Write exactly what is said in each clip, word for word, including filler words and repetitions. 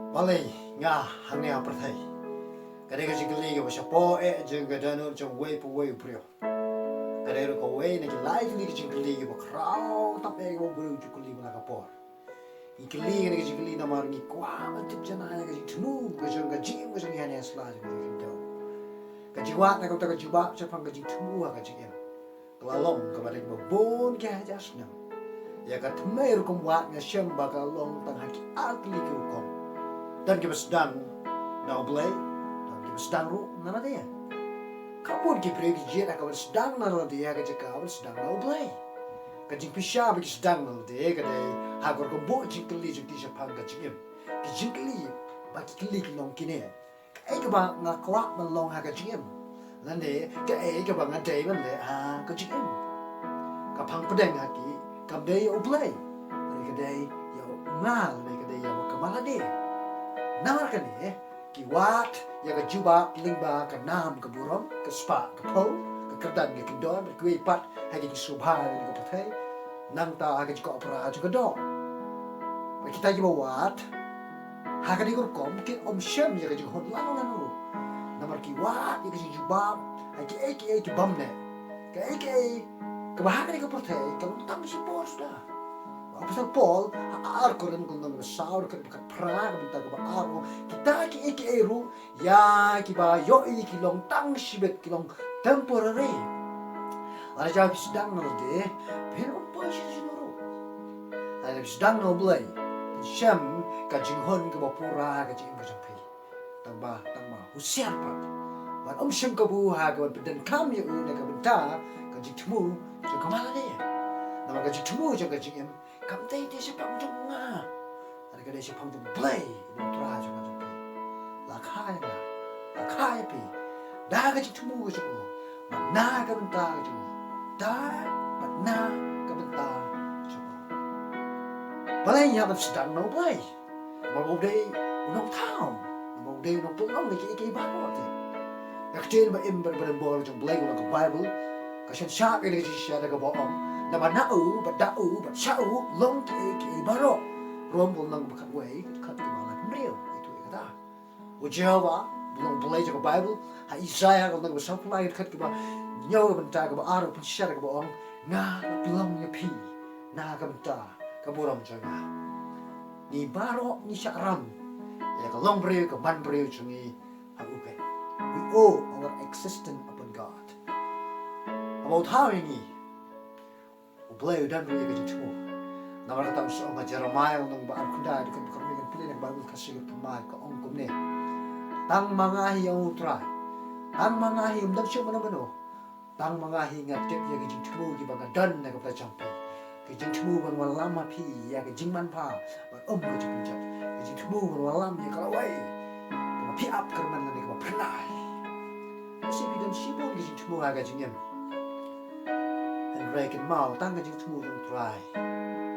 Balei nga hangne ha pyrthei? Ka dei ka jingkylli kaba shapoh eh jong ka dohnud jong uwei pa uwei u briew. Ka dei ruh kawei na ki lai tylli ki jingkylli kiba khraw tam eh kiba u briew u ju kylli man la ka por. Ngi kylli kane ka jingkylli namar ngi kwah ban tip janai ïa ka jingthmu ka jong ka jingim ka jong ngi hangne ha sla jong ka jingim. Ka jingwad na ka bynta ka jubab shaphang ka jingthmu ha ka jingim ka la long kaba dei ba bun ki hajar snem. Ïa ka thymmei rukom wad nga shem ba ka la long tang ha ki ar tylli ki rukom. Don kiba sdang na U Blei, don kiba sdang ruh na lade. Ka bun ki briew ki jied ha kaba sdang na lade ha ka jaka ba sdang na U Blei. Ka jingpisa ba ki sdang na lade ka dei ha ka rukom buh jingkylli jong ki shaphang ka jingim. Ki jingkylli ba ki kylli ki long kine: Kaei kaba nga kwah ban long ha ka jingim? Lane kaei kaba nga dei ban leh ha ka jingim? Ka phang pdeng ha ki kam dei ïa U Blei, lane ka dei ïa u nga, lane ka dei ïa ka malade. Namar kane ki wad ïa ka jubab lyngba ka nam ka burom, ka spah ka phew, ka kyrdan ka kyndon, bad kiwei pat ha ki jingsngewbha jong ka pyrthei. Nangta ha ka jingkoh pra jong ka doh. Bad kita kiba wad ha kane ka rukom kin ym shem ïa ka jinghun lano lano ruh. Namar ki wad ïa ka jingjubab ha kiei kiei ki bym neh, kaei kaei kaba ha kane ka pyrthei ka long tang shipor suda. U Apostol Paul ha ar Korinth ka lynnong kaba saw, ka dkhot kaba phra, ka bynta kaba ar, u ong, kita kiei kiei ruh ïa kiba ïohi ki long tang shibit, ki long temporary. Lada phi sdang na lade, phin ym poi sha shuh ruh. Lada phi sdang na U Blei, phin shem ka jinghun kaba pura ha ka jingim ka jong phi. Tangba, tangba husiar pat ban ym shem kabu ha kaban pyndonkam ïa u na ka bynta ka jingthmu jong ka malade. Namar ka jingthmu jong ka jingim kam dei te shaphang jong nga, hynrei ka dei shaphang jong U Blei uba U Trai jong nga jong phi. La kha ïa nga, la kha ïa phi da ka jingthmu ka jong u, bad na ka bynta ka jong u, da bad na ka bynta jong u. Balei ngi hap ban sdang na U Blei? Namar u dei u nongthaw, namar u dei u nongpynlong ïa kiei kiei baroh te. Ka ktien ba im bad ba don bor jong U Blei ka long ka Baibl, ka synshar ïa ka jingshisha da kaba ong, naba na u bad da u bad sha u long kiei kiei baroh. Rom ka lynnong kaba khatwei, ka dkhot kaba laiphew hynriew, ïathuh ïa kata. U Jehobah, u long U Blei jong ka Baibl, ha Isaïah ka lynnong kaba sawphew lai, ka dkhot kaba hynñiew, ka bynta kaba ar, u pynshisha da kaba ong, nga la pynlong ïa phi na ka bynta ka burom jong nga. Ngi baroh ngi shah ram ïa ka long briew, ka man briew jong ngi ha u keiñ. We owe our existence upon God. Haba u thaw ïa ngi, U Blei u don ruh ïa ka jingthmu. Namar kata u ong ha Jeremaïah lynnong ba arphew khyndai, dkhot ba khatwei, ngan pule na ka Baibl Khasi ka thymmai, ka ong kumne: Tang ma nga hi, ong U Trai, tang ma nga hi, ym don shuh mano mano. Tang ma nga hi nga tip ïa ki jingthmu kiba nga don na ka bynta jong phi, ki jingthmu ban wallam ha phi ïa ka jingmanbha bad ym ka jingpynjot, ki jingthmu ban wallam ïa ka lawei kaba phi ap kyrmen lane kaba phyrnai. Lehse phi don shibun ki jingthmu ha ka jingim, hynrei kynmaw, tang ka jingthmu jong U Trai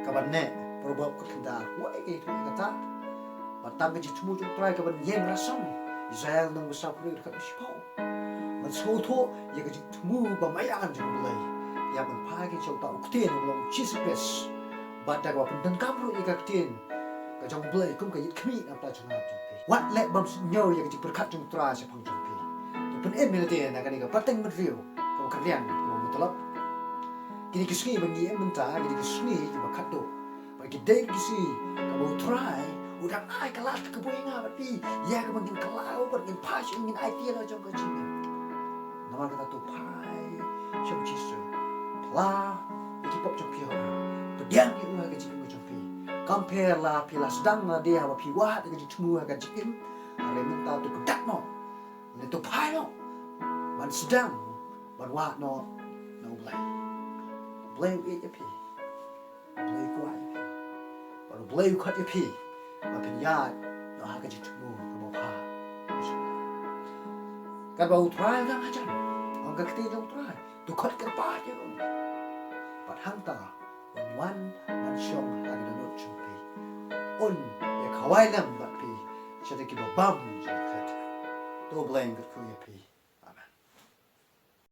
kaban neh. Proverb khatkhyndai, wei ka ïathuh ïa kata. Bad tang ka jingthmu jong U Trai kaban ïeng rasam. Isaïah lynnong ba sawphew hynriew, dkhot ba shiphew. Ban sngewthuh ïa ka jingthmu ba maïan jong U Blei, ïa ban phai kin sha uta u Ktien uba long U Jisu Khrist. Bad da kaba pyndonkam ruh ïa ka ktien ka jong U Blei kum ka ïit khmih na ka bynta jong nga jong phi. Wat leh bymñiew ïa ka jingpyrkhat jong U Trai shaphang jong phi. To pynim ïa lade na kane ka pateng bynriew kaba kyrriang kaba mutlop. Kine ki sngi ba ngi im mynta, kine ki sngi kiba khatduh. Bad ki dei ki sngi kaba U Trai u dang ai ka lad ka buh ïa nga bad phi, ïa kaba ngin kylla bad ngin phai sha u, ngin aiti ïa la jong ka jingim. Namar kata to phai sha u Jisu, phla ïa ki pop jong phi ha u, pdiang ïa u ha ka jingim ka jong phi. Kam pher la phi la sdang lade haba phi wad ïa ka jingthmu ha ka jingim, hynrei mynta to kdew noh, lane to phai noh ban sdang ban wad noh na U Blei. U Blei u ïeit ïa phi. U Blei u kwah ïa phi. Bad U Blei u khot ïa phi ba phin ïaid noh ha ka jingthmu kaba bha. Katba U Trai u dang hajan, ong ka ktien jong U Trai, to khot kyrpad ïa u. Bad hangta un wan ban shong ha ka dohnud jong phi. Un ïa khawai lem bad phi sha kiba bam jingkit. To U Blei un kyrkhu ïa phi.